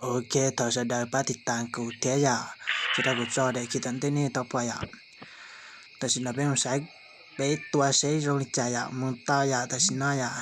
Ok, thov sawv daws pab tiv tas kuv thiab yom, ces rau kuv tso daim khiv tom ntej nej tau pom yom. Tam sim no peb mus saib, peb tua seb zoo li cas yom, mus tau yom, tam sim no yom.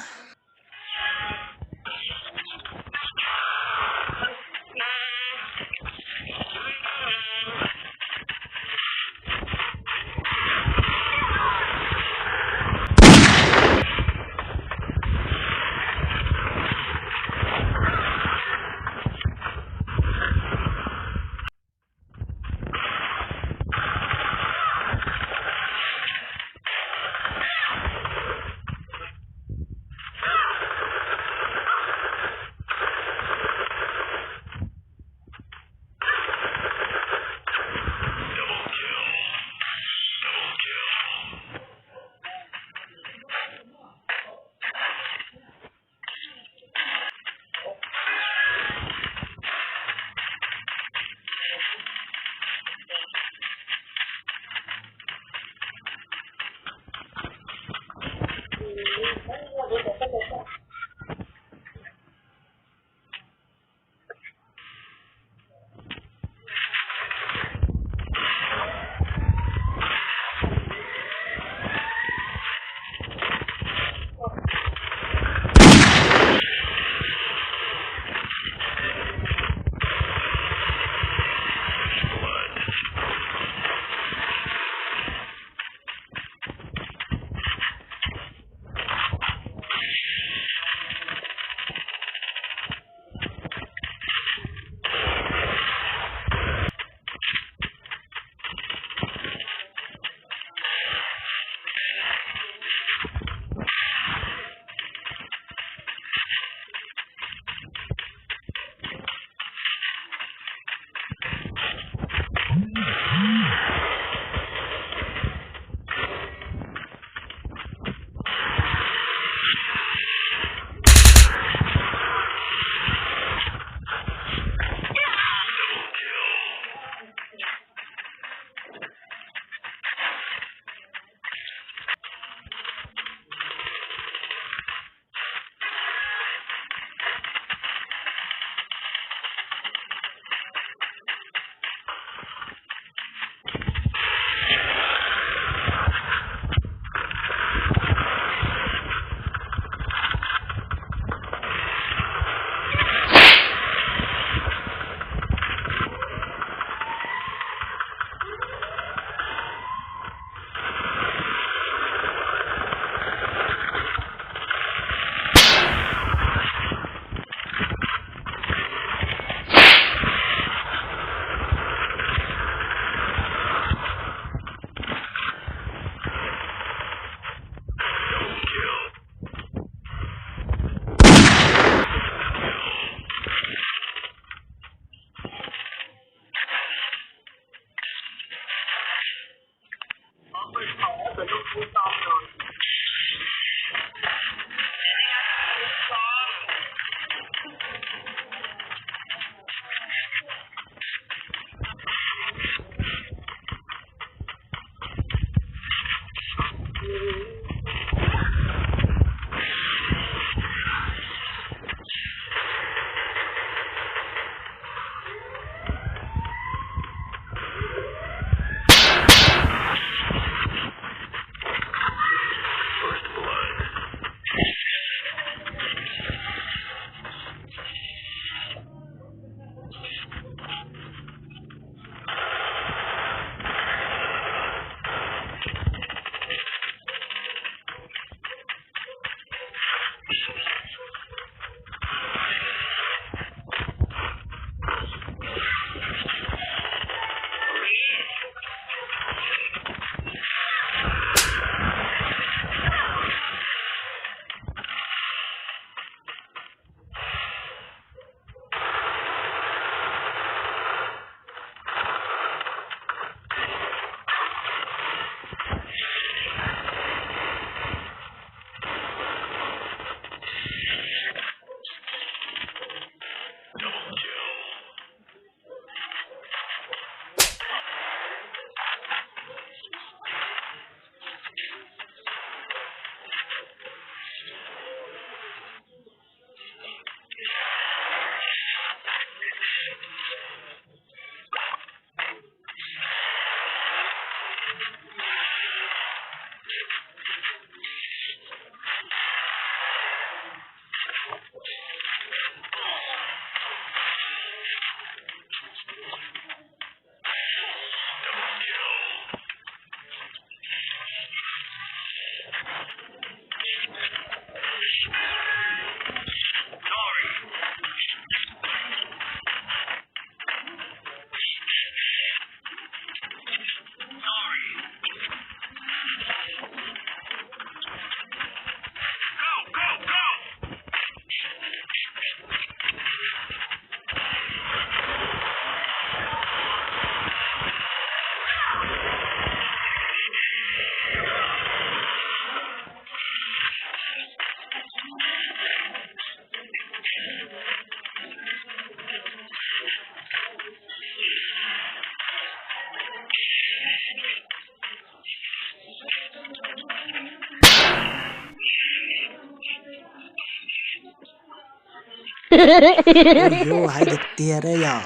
Ua yuav hais tiag tiag na yom.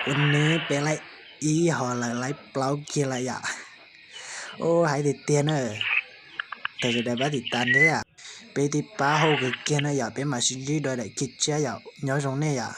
Ua neb peb laib ib hos lawm laib plaub kiag lawm yom. Ua hais tiag tiag na. Thov sawv daws pab tim tas thiab yom. Peb twb pab hauj kiag kiag no yom, peb mam sib ntsib dua daim kiv tshiab yom, nyob zoo nej yom.